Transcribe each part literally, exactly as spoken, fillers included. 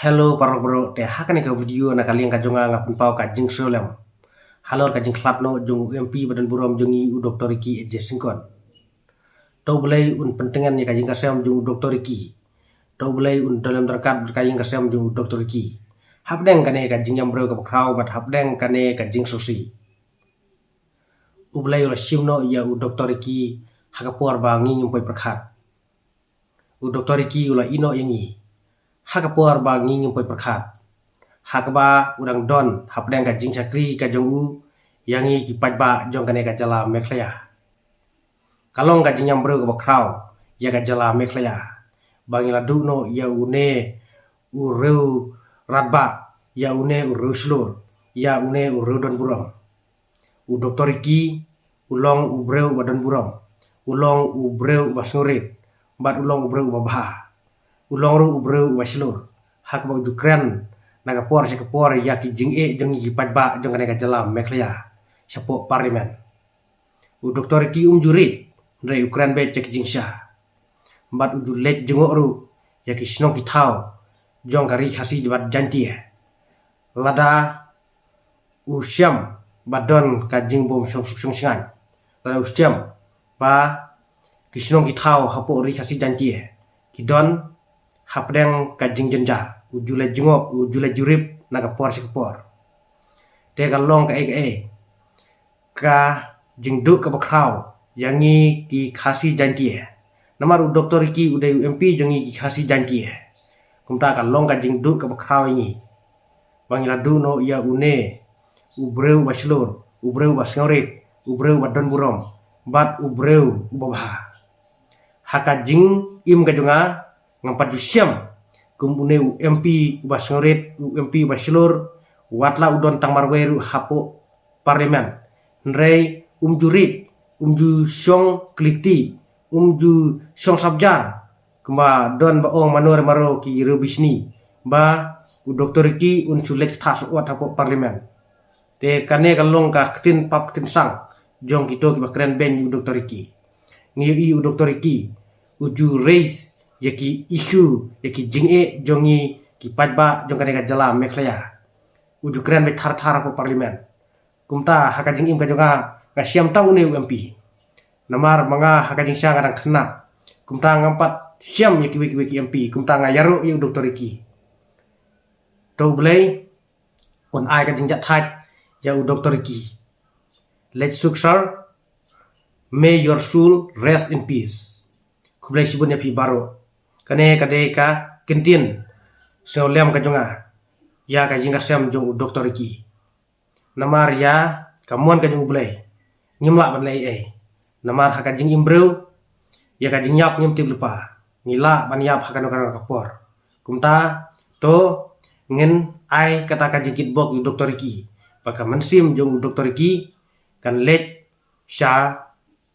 Hello paralok baroh, te ha kane ka video na ka liang ka jong nga nga pynpaw ka jingsngewlem halor ka jingkhlad noh jong u M P ba don burom jong ngi u Doctor Ricky A J Syngkon. To U Blei un pyntngen ïa ka ïing ka sem jong u Doctor Ricky. To U Blei un don lem ryngkat bad ka ïing ka sem jong u Doctor Ricky hapdeng kane ka jingïam briew kaba khraw bad hapdeng kane ka jingsngewsih. U Blei u la shim noh ïa u Doctor Ricky ha ka por ba ngi ngim poi pyrkhat. U Doctor Ricky u la ïehnoh ïa ngi ha ka por ba ngi ngim poi pyrkhat, ha kaba u dang don hapdeng ka jingshakri ka jong u ïa ngi ki paidbah jong kane ka jylla Meghalaya. Ka long ka jingïam briew kaba khraw ïa ka jylla Meghalaya ba ngi la duh noh ïa une u riew radbah, ïa une u riew shlur, ïa une u riew don burom. U Doctor Ricky u long u briew uba don burom, u long u briew uba sngewrit bad u long u briew uba bha. U long ruh u briew uba shlur ha kaba u ju kren na ka por sha ka por ïa ki jingeh jong ngi ki paidbah jong kane ka jylla Meghalaya shapoh Parliament. U Doctor Ricky um ju rit, hynrei u kren beit ïa ki jingshisha bad u ju leit jngoh ruh ïa ki shnong ki thaw jong ka Ri Khasi bad Jaiñtia. Lada u shem ba don ka jingbym shong suk shong shngaiñ, lada u shem ba ki shnong ki thaw hapoh Ri Khasi Jaiñtia ki don hapdeng ka jingjynjar, u ju leit jngoh, u ju leit jurip na ka por sha ka por. Te ka long kaei kaei ka jingduh kaba khraw ïa ngi ki Khasi Jaiñtia. Namar u Doctor Ricky u dei u M P jong ngi ki Khasi Jaiñtia. Kumta ka long ka jingduh kaba khraw ïa ngi ba ngi la duh noh ïa une u briew uba shlur, u briew uba sngewrit, u briew uba don burom bad u briew uba bha. Ha ka jingim ka jong nga ngam pat ju shem kum une u M P uba sngewrit, u M P uba shlur, wat la u don tang marwei ruh hapoh Parliament. Hynrei um ju rit, um ju shong kylli kti, um ju shong sap jar kumba don ba ong mano re maro ki riew bishni ba u Doctor Ricky un shu leit kata shuh wat hapoh Parliament. Te kane ka long ka ktien pap ktien sang jong kito kiba kren beiñ ïa u Doctor Ricky. Ngi ïohi u Doctor Ricky u ju raise ïa ki issue, ïa ki jingeh jong ngi ki paidbah jong kane ka jylla Meghalaya. U ju kren beit thar thar hapoh Parliament. Kumta ha ka jingim ka jong nga nga shem tang une u M P. Namar ma nga ha ka jingshisha nga dang khynnah. Kumta ngam pat shem ïa kiwei kiwei ki M P. Kumta nga ïaroh ïa u Doctor Ricky. To U Blei un ai ka jingjahthait ïa u Doctor Ricky. Leit suk sir, may your soul rest in peace. Khublei shibun ïa phi baroh. Kane ka dei ka kyntien sngewlem ka jong nga ïa ka ïing ka sem jong u Doctor Ricky. Namar ïa ka mon ka jong U Blei ngim lah ban leh ei ei. Namar ha ka jingim briew ïa ka jingïap ngim tip lypa, ngi lah ban ïap ha kano kano ka por. Kumta to ngin ai kata ka jingkitbok ïa u Doctor Ricky ba ka mynsiem jong u Doctor Ricky kan leit sha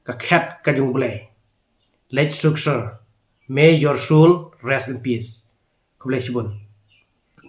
ka khet ka jong U Blei. Leit suk sir, may your soul rest in peace. Khublei shibun.